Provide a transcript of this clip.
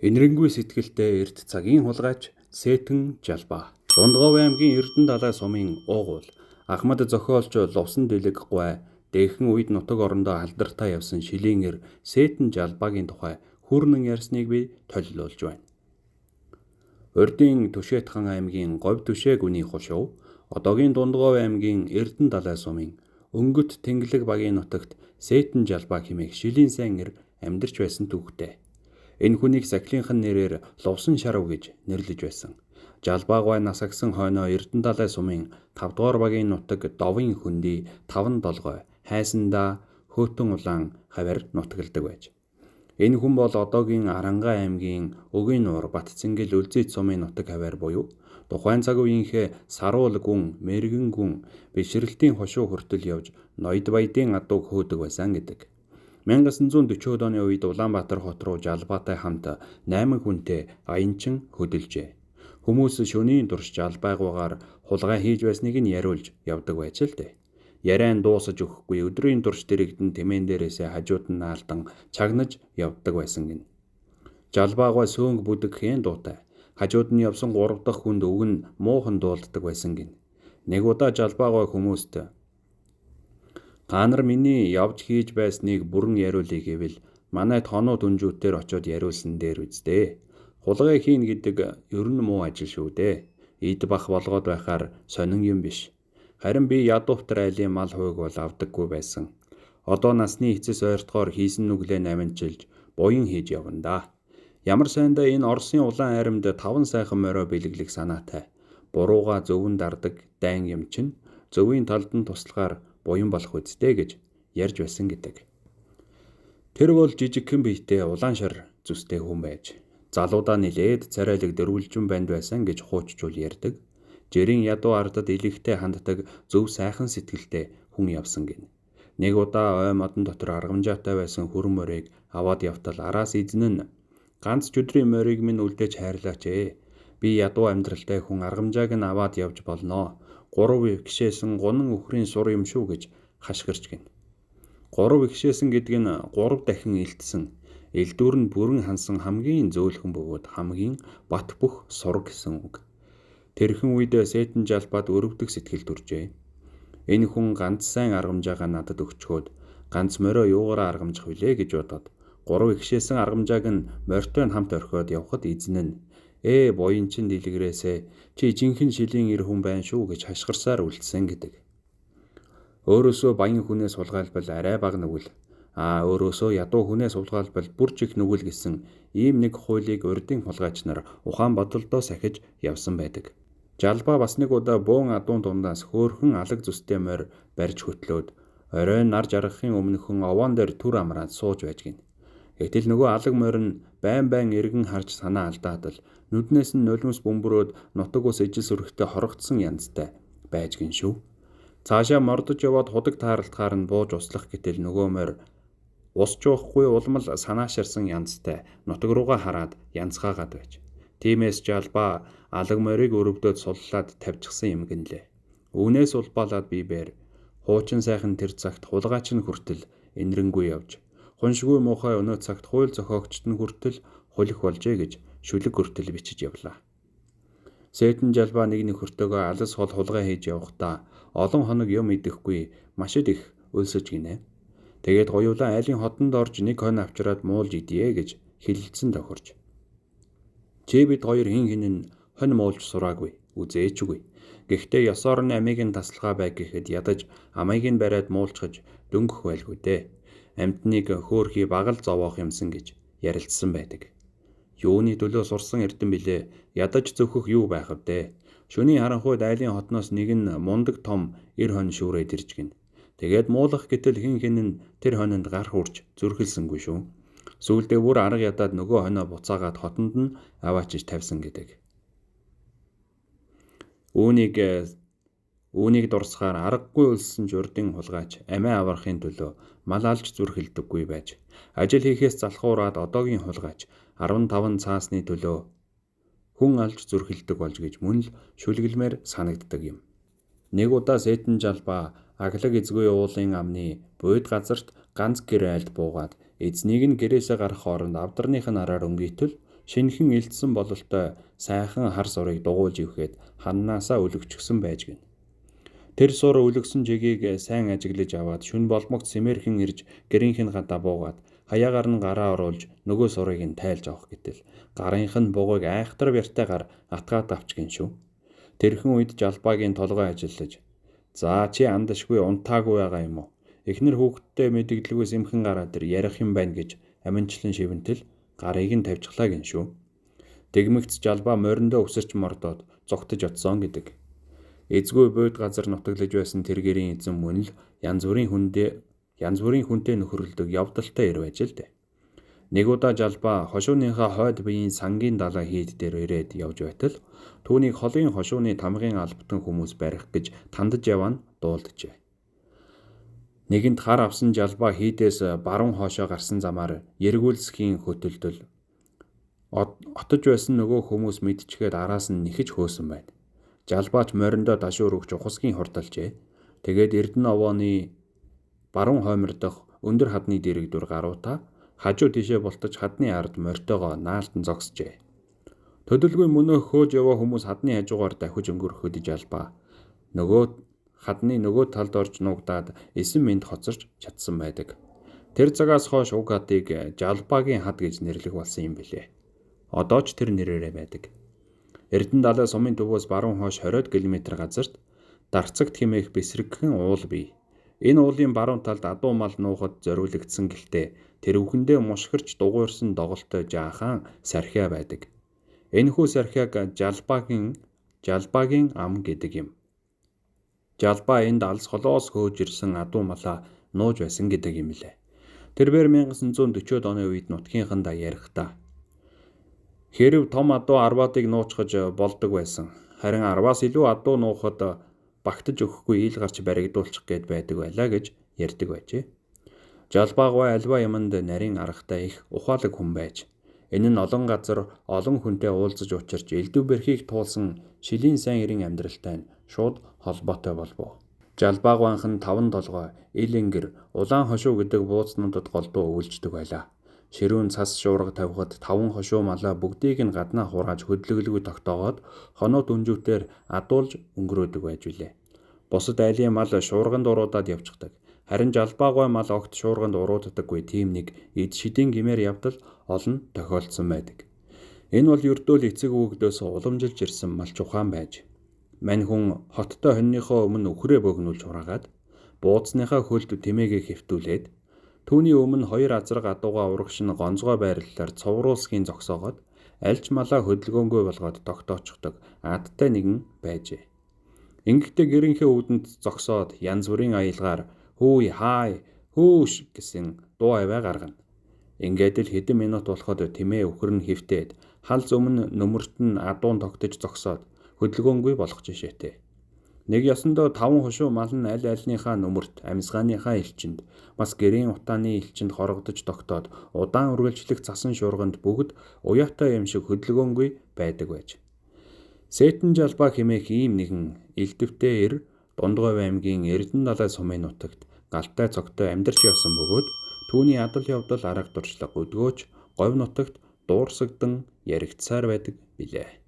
Энэрэнгүй сэтгэлтэй эрт цагийн хулгайч Сэтэн Жалбаа. Дундговь аймгийн Эрдэнэ далай сумын уугуул Ахмад зохиолч Лувсан Дэлэг гуай дээхэн үед нутаг орондоо алдартай явсан шилийн эр Сэтэн Жалбаагийн тухай хүүрнэн ярьсныг би толилуулж байна. Урдын Түшээт хаан аймгийн Говь Түшээ гүний хушуу одоогийн Дундговь аймгийн Эрдэнэ далай сумын Өнгөт Тэнглэг багийн нутагт Сэтэн Жалбаа хэмээх шилийн сайн эр амьдарч байсан түүхтэй. Энэ хүнийг сахилынх нь нэрээр Лувсан Шарав гэж нэрлэж байсан. Жалбаа гуай нас агсан хойноо Эрдэнэ далай сумын 5 дугаар багийн нутаг Довын хөндөй Таван долгой Хайсандаа Хөөтөн улаан хавиар нутагладаг байж. Энэ хүн бол одоогийн Арангаа аймгийн Өгийн нуур Батцэнгэл Үлзийт сумын нутаг хавиар буюу тухайн цаг үеийнхээ Саруул гүн, Мэргэн гүн, Бишрэлтийн хошуу хүртэл явж ноёд баядын адууг хөөдөг байсан гэдэг. 1940-од оны үед Улаанбаатар хот руу Жалбаатай хамт 8 хүнтэй аянчин хөдөлжээ. Хүмүүс шөнийн турш Жалбайгуугаар хулгай хийж байсныг нь яриулж явдаг байж л дээ. Яриан дуусаж өгөхгүй өдрийн турш дэрэгдэн тэмээн дээрээсээ хажууд нь наалдан чагнаж явдаг байсан гин. Жалбайгуй сөөнг бүдэг хэн дуутай. Хажууд нь явсан 3 дахь хүнд үг нь муухан дуулддаг байсан гин. Нэг удаа Жалбайгуй хүмүүст та нар миний явж хийж байсныг бүрэн яриулъя гэвэл манай тоноо түнжүүтээр очиод яриулсан дээр үсттэй. Хулгай хийнэ гэдэг ер нь муу ажил шүү дээ. Эд бах болгоод байхаар сонин юм биш. Харин би ядуувтар айлын мал хуйг бол авдаггүй байсан. Одоо насны эцэс ойртохоор хийсэн нүглээ наманчилж буян хийж явна да. Ямар сайндаа энэ Оросын улаан айрамд 5 сайхан морио бэлэглэх санаатай. Бурууга зөвөн дардаг дайн юм чинь зөвийн талд нь туслахаар буян болох үсттэй гэж ярьж байсан гэдэг. Тэр бол жижигхэн биетэй улаан шар зүстэй хүн байж залуудаа нилээд царайлаг дөрвөлжин банд байсан гэж хууччул ярьдаг. Жирийн ядуу ардад илэгтэй ханддаг зөв сайхан сэтгэлтэй хүн явсан гин. Нэг удаа ой модон дотор аргамжаатай байсан хүрэн морийг аваад явтал араас эзэн нь ганц чөдрийн морийг минь үлдээж хайрлаач ээ. Би ядуу амьдралтай хүн аргамжааг нь аваад явж болноо. 3 гişээсэн гунан үхрийн сур юм шүү гэж хашгирч гин. 3 гişээсэн гэдэг нь 3 дахин элдсэн. Элдвэр нь бүрэн хансан хамгийн зөөлхөн бөгөөд хамгийн бат бөх сур гэсэн үг. Тэрхэн үед Сэтэн Жалбаад өрөвдөх сэтгэл төржээ. Энэ хүн ганц сайн аргамжаагаа надад өгчхөөд ганц морио юугаараа аргамжих вүлээ гэж бодоод 3 гişээсэн аргамжааг нь морьтой нь хамт орхиод явхад эзэн нь буян чин дэлгэрээсээ чи жинхэнэ шилийн эр хүн байна шүү гэж хашгирсаар үлдсэн гэдэг. Өөрөөсөө баян хүнээс хулгайлбал арай бага нүгэл, өөрөөсөө ядуу хүнээс хулгайлбал бүр ч их нүгэл гэсэн ийм нэг хуулийг урдын хулгайч нар ухаан бодолдоо сахиж явсан байдаг. Жалбаа бас нэг удаа бөөн адуун дундаас хөөрхөн алаг зүстэй морь барьж хөтлөөд оройн нар жаргахын өмнөхөн овоон дээр түр амраад сууж байж гин. Гэтэл нөгөө алаг морь нь байн байн эргэн харж санаа алдаад л нүднээс нь нулимс бөмбөрөөд нутаг ус ижил сүрхтээ хорогдсон янзтай байж гин шүү. Цаашаа мордож яваад худаг таарлтахаар нь бууж услах гэтэл нөгөө морь ус чуухгүй улмал санааширсан янзтай нутаг руугаа хараад янзгаагаад байж. Тиймээс Жалбаа алаг морийг өрөвдөөд суллаад тавьчихсан юм гинлээ. Үүнээс улбаалаад би бээр хуучин сайхан тэр цагт хулгайч нь хүртэл энэрэнгүй явж хуншгүй муухай өнөө цагт хууль зохиогчд нь хүртэл хулих болжээ гэж шүлэг хүртэл бичиж явлаа. Сэтэн Жалбаа нэг нөхөртөөгөө алас хол хулгай хийж явахдаа олон хоног юм идэхгүй маш их өлсөж гинэ. Тэгээд хоёулаа айлын хотонд орж нэг хонь авчираад муулж идье гэж хэлэлцэн тохирч. Чи бид хоёр хэн хэн нь хонь муулж сураагүй, үзээчгүй. Гэхдээ ёсоор нь амийг нь тасалгаа бай гэхэд ядаж амийг нь бариад муулчихаж дөнгөх байлгүй дээ. Амьтныг хөөхий багал зовоох юмсан гэж ярилцсан байдаг. Юуны төлөө сурсан эрдэм билээ, ядаж зөхөх юу байх вдэ. Шөнийн харанхуйд айлын хотноос нэг нь мундаг том эр хонь шүүрээд ирж гин. Тэгээд муулах гэтэл хэн хэн нь тэр хонинд гар хүрч зүрхэлсэнгүй шүү. Сүүлдээ бүр арга ядаад нөгөө хонио буцаагаад хотонд нь аваачиж тавьсан гэдэг. Үүнийг дурсахаар аргагүй өлссөн ч урдын хулгайч амиа аврахын төлөө мал алж зүрхэлдэггүй байж ажил хийхээс залхуураад одоогийн хулгайч 15 цаасны төлөө хүн алж зүрхэлдэг болж гэж мөн л шүлгэлмээр санагддаг юм. Нэг удаа Сэтэн Жалбаа Аглаг эзгүй уулын амны буйд газарт ганц гэр айлд буугаад эзнийг нь гэрээсээ гарах хооронд авдарных нь араар өнгөйтөл Шинэхэн элдсэн бололтой сайхан хар сурыг дугуйлж ивхэд ханнаасаа өлөгчихсөн байж гэнэ. Тэр сур өлөгсөн жигийг сайн ажиглаж аваад шөнө болмогт сэмэрхэн ирж гэрийнх нь гадаа буугаад хаяагаар нь гараа оруулж нөгөө сурыг нь тайлж авах гэтэл гарынх нь бугуйг айхтар бяртайгаар атгаад авч гин шүү. Тэрхэн үед Жалбаагийн толгой ажиллаж, "За чи андашгүй унтаагүй байгаа юм уу? Эхнэр хүүхэдтэй мэдэгдэлгүй сэмхэн гараад ир ярих юм байна" гэж аминчлан шивэнтэл гарыг нь тавьчихлаа гин шүү. Тэгмэгц Жалбаа мориндоо өсөрч мордоод зугтаж очсон гэдэг. Эзгүй бууд газар нутаглаж байсан тэр гэрийн эзэн мөн л янз бүрийн хүнтэй нөхөрлөдөг явдалтай эр байж л дээ. Нэг удаа Жалбаа хошууныхаа хойд биеийн сангийн далай хийд дээр ирээд явж байтал түүнийг холын хошууны тамгын албатан хүмүүс барих гэж тандаж яваа нь дуулджээ. Нэгэнт хар авсан Жалбаа хийдээс баруун хоошоо гарсан замаар эргүүлсхийн хөтөлдөл отож байсан нөгөө хүмүүс мэдчихэд араас нь нэхэж хөөсөн байна. Жалбаач мориндоо дашуур өгч ухасгийн хурдалжээ. Тэгээд Эрдэнэ овооны баруун хоймор дахь өндөр хадны дэрэгдүр гаруутаа хажуу тишээ бултаж хадны ард морьтойгоо наалдан зогсжээ. Төдөлгүй мөнөө хөөж яваа хүмүүс хадны хажуугаар давхиж өнгөрөхөд Жалбаа нөгөө хадны нөгөө талд орж нуугдаад 9 минут хоцорч чадсан байдаг. Тэр цагаас хойш уг хадыг Жалбаагийн хад гэж нэрлэх болсон юм билээ. Одоо ч тэр нэрээрээ байдаг. Эрдэнэ далай сумын төвөөс баруун хойш 20 км газарт Дарцагт хэмээх бэсрэгхэн уул бий. Энэ уулын баруун талд адуу мал нуухад зориулагдсан гэлтэй тэрвэхэндээ мушгирч дугуйрсан доголтой жаахан сархиа байдаг. Энэхүү сархиаг Жалбаагийн ам гэдэг юм. Жалбаа энд алс холоос хөөж ирсэн адуу малаа нууж байсан гэдэг юм лээ. Тэрбээр 1940-од оны үед нутгийнхандаа ярихдаа хэрв том адуу 10-аадыг нуучхаж болдог байсан. Харин 10-аас илүү адуу нуухад багтаж өгөхгүй ил гарч баригдуулчих гээд байдаг байлаа гэж ярьдаг байжээ. Жалбаагүй альва юмд нарийн аргатай их ухаалаг хүн байж энэ нь олон газар олон хүнтэй уулзаж учирч элдв бэрхийг туулсан шилийн сайн эрийн амьдралтай нь шууд холбоотой болов. Жалбаагүй нь таван толгой, ил энгэр, улаан хошуу гэдэг буузнуудад голдуу өвөлждөг байлаа. Ширүүн цас шуурга тавихад таван хошуу малаа бүгдийг нь гаднаа хурааж хөдлөглгүй тогтоогоод хоноод өнжүүтээр адуулж өнгөрөөдөг байж билээ. Бусад айлын мал шуурганд уруудаад явчихдаг. Харин Жалбаагүй мал огт шуурганд урууддаггүй тийм нэг эд шидийн гимээр явдал олон тохиолдсон байдаг. Энэ бол ердөө л эцэг өвөгдөөс уламжилж ирсэн малч ухаан байж. Мань хүн хоттой хоньныхоо өмнө үхрээ богинулж хураагаад бууцныхаа хөлд тэмээгээ хэвтүүлээд түүний өмнө хоёр азраг адуугаа урагш нь гонцгой байрлалаар цувруулсхийн зогсоогоод альж малаа хөдөлгөөнгүй болгоод тогтоочдөг адтай нэгэн байжээ. Ингэхдээ гэрийнхээ үүдэнд зогсоод янз бүрийн аялгаар хүүй хай хөөш гэсэн дуу авиа гаргана. Ингээд л хэдэн минут болоход тэмээ үхэр нь хэвтээд хал зам нь нөмөрт нь адуун тогтож зогсоод хөдөлгөөнгүй болох жишээтэй. Нэг ёсондоо таван хошуу мал нь аль альныхаа нүмерт, амьсгааныхаа элчинд, бас гэрийн утааны элчинд хорогдож тогтоод удаан үргэлжлэх цасан шуурганд бүгд уяатай юм шиг хөдөлгөөнгүй байдаг байж. Сэтэн Жалбаа хэмээх ийм нэгэн элдвтэй эр Дундговь аймгийн Эрдэнэ далай сумын нутагт галтай цогтой амьдарч явсан бөгөөд түүний адал явдал арга дуршлага өдгөөч говь нутагт дуурсагдан яригдсаар байдаг билээ.